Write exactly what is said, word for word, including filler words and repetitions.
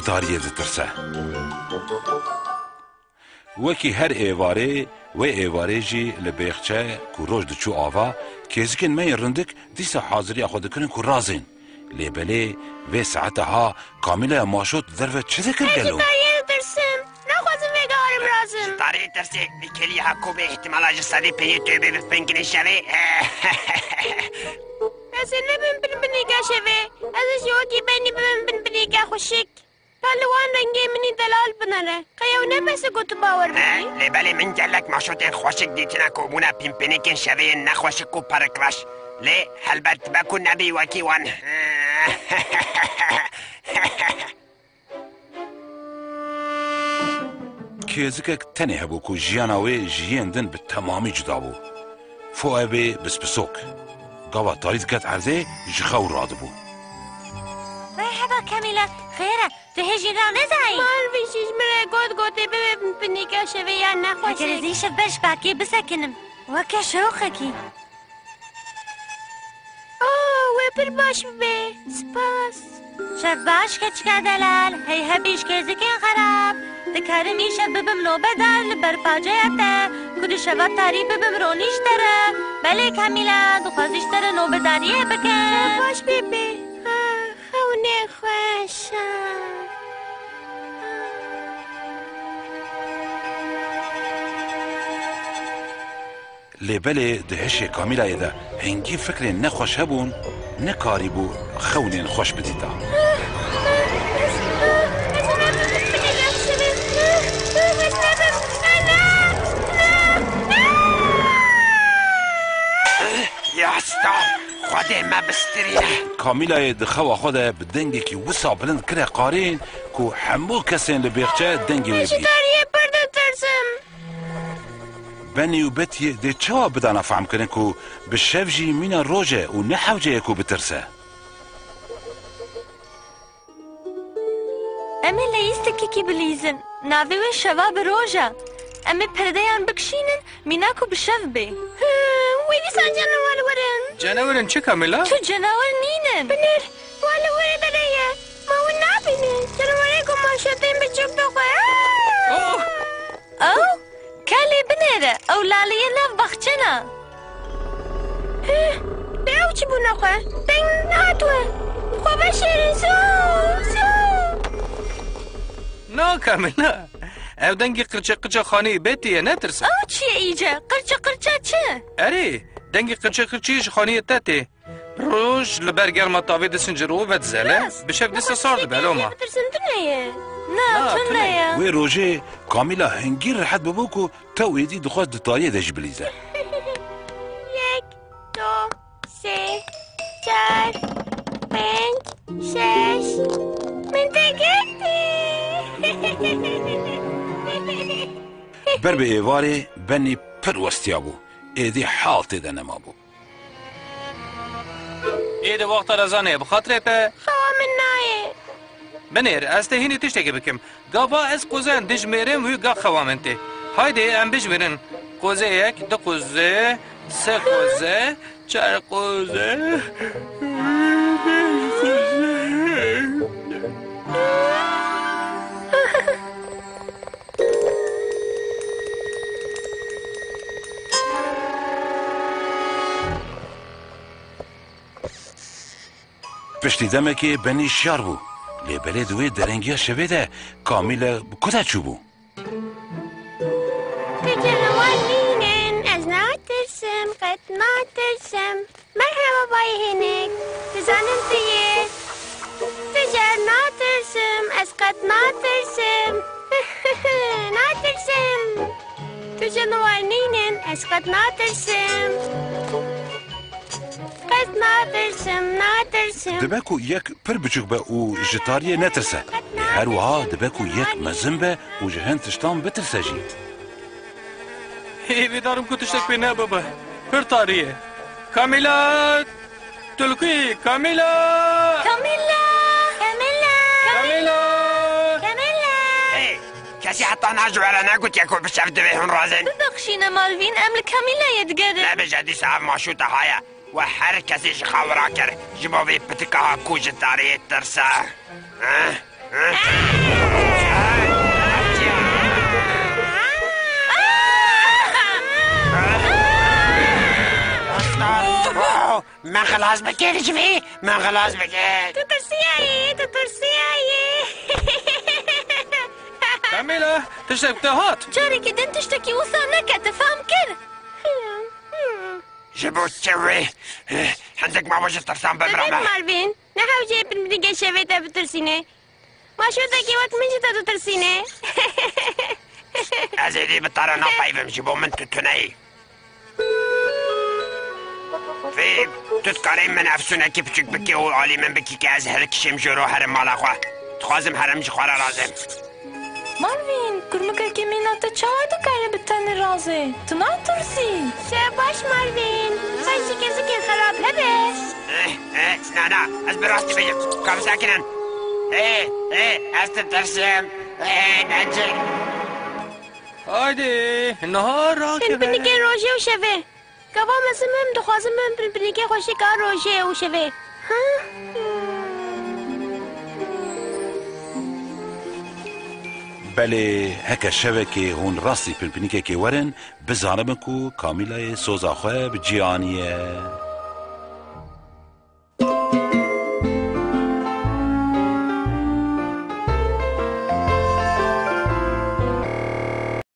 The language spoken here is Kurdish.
tariyê ditirse. Wekî her êvarê, wê êvarê jî li bêxçe ku roj diçû ava, kêzikên me yên rindik dîsa haziriya xwe dikirin ku razên. Lê belê vê saeta ha Kamîlaya maşo di derve çi dikir gelo? Ez ji tariyê ditirsim. Naxwazim vê gehar birazim. Ji tariyê tirsê, vî kêliya ha ku bê îhtimala ji sedî pêncî tu bê bi pinkinê şevê. Ez ê nebim binbinîka şevê. Ez ê jî wekî benî bibim binbinîka xweşik. Ka li wan rengê min î delal binere. Qey ew ne bes e ku tu bawer bikî? He, lê belê min gelek maşotên xweşik dîtine ku bûne pînpînîkên şevê yên nexweşik û perikreş. Lê helbet dibe ku nebî wekî wan. Kêzikek tenê hebû ku jiyana wê ji yên din bi temamî cuda bû. Foebê bispisok. Gava tarî diket erdê, ji xew radibû. Merheba Kamîla, xêr e, tu hê jî ranezayî? Malvîn jî ji min re got, gotê bibe pinpinîka şevê ya nexweşik. Heger ez îşev ber ji parkê bisekinim, weke şewqekî. Oh, wê pir baş bibe. Spas. Şev baş keçika delal, hey hebî ji kêzikên xerab. Dikarim îşev bibim nobedar li ber paceya te, ku di şeva tarî bibim ronî ji te re. Belê Kamîla, dixwazî ji te re nobedariyê bikim. Şev baş bibe. Ha, xewnê xweş. Ha. Lê belê di hişê Kamîlayê de hingî fikrên nexweş hebûn, nikarîbû xewnên xweş bidîta. Ya star, Xwedê me bistirîne. Kamîlayê di xewa xwe de bi dengekî wisa bilind kire qarîn ku hemû kesên li bêxçe dengê wê bihîst. Ji tariyê pir ditirsim. Benî û Betiyê dê çawa bidana fehmkirin ku bi şev jî mîna roj e û ne hewce ye ku bitirse? Em ê leyîstikekî bilîzin. Navê wê şeva bi roj e. Em ê perdeyan bikişînin, mîna ku bi şev bê. Hi, wê dîsan canawer werin. Canawerin çi Kamîla? Tu canawer nînin. Binêr, wa li wê derê ye. Ma hûn nabînin? Canawerê ku maşotên biçûk dixwe. Oh! Ew? Ka lê binêre, ew laliyê nav baxçe ne. Heh, bi ew çi bû nexwe? Deng nehat we. Xwe veşêrin, zû, zû. Na Kamîla, ew dengê qirçe qirça xanî Betî ye, netirse. Ew çi ye îce? Qirçe qirça çi? Erê, dengê qirçe qirçî ji xaniyê te tê. Roj li ber germa tavê disincire û vedizele, bi şev dîsa sar dibe, loma. Bitirsin tune ye. Na, tune ye. Wê rojê Kamîla hingî rehet bibû ku tew êdî dixwest di tariyê de jî bilîze. Yek, du, sê, çar, pênc, şeş. Min te girtî. Ber bi êvarê Benî pir westiya bû. Êdî hal tê de nemabû. Ê di wexta rezanê, bi xatirê te. Xewa min nayê. Binêr, ez tê hînî tiştekê bikim. Gava ez qozeyan dijmêrim wî ga xewa min tê. Haydê em bijmêrin. Qoze yek, du qoze, sê qoze, çar qoze, pênc qoze. Piştî demekê Benî şiyar bû. Lê belê di wê derengiya şevê de Kamîle bi ku de çûbû? Tu canawer nînin, ez natirsim, qet natirsim. Merheba bayê hênik. Dizanim tu yê. Tu cer natirsim, ez qet natirsim. Natirsim. Tu canawer nînin, ez qet natirsim. Qet natirsim, natirsim. Dibe ku yek pir biçûk be û ji tariyê netirse. Her wiha dibe ku yek mezin be û ji hin tiştan bitirse jî. Hêvîdar im ku tiştek pê nebibe. Pir tarî ye. Kamîla! Tu li ku yî? Kamîla! Kamîla! Kamîla! Kamîla! Kamîla! Hey! Kesî heta niha ji we re negotiye ku bi şev divê hûn razin? Bibexşîne Malvîn, em li Kamîlayê digerin. Nebêje dîsa ev maşûta ha ye. We her kesî ji xew rakir. Ji bo vê pitika ha ku ji tariyê tirse. Heh? Min xilas bike ji vî, min xilas bike. Tu tirsiyayî, tu tirsiyayî. Kamîla, tiştek bi te hat? Carekî din tiştekî wisa neke, tu fehm kir? Ji bo çi wê? Hindik mamoste tirsan bimrame. Bibêt Marvin, ne hewce ye pirpirîneke şevê te bitirsîne. Ma şotekî wek min ji te ditirsîne. Ez êdî bi te re napeyivim, ji bo min tu tune yî. Fîb, tu dikarî min efsûnekî piçûk bikî û alî min bikî ke ez hilkişêm joro herim mala xwe. Dixwazim herim ji xwe re razim. Marvin, kurmikekî mîna te çawa dikare bi te nirazê? Tu natirsî? Şebaş Marvin, xwe ji kezikên xerab hebe. Eh, eh, na, na, ez bi rastî bêjim. Ka bisekinin. Eh, eh, ez ditirsim. Eh, necik. Haydi, niha rakeve. Pinpinîkên rojê û şevê. Gava mezin bim, dixwazim bibim pinpinîkê xweşik a rojê û şevê. Ha? Belê, heke şevekê hûn rastî pinpinîkekê werin, bizanibin ku Kamîlayê soza xwe bi cî aniye.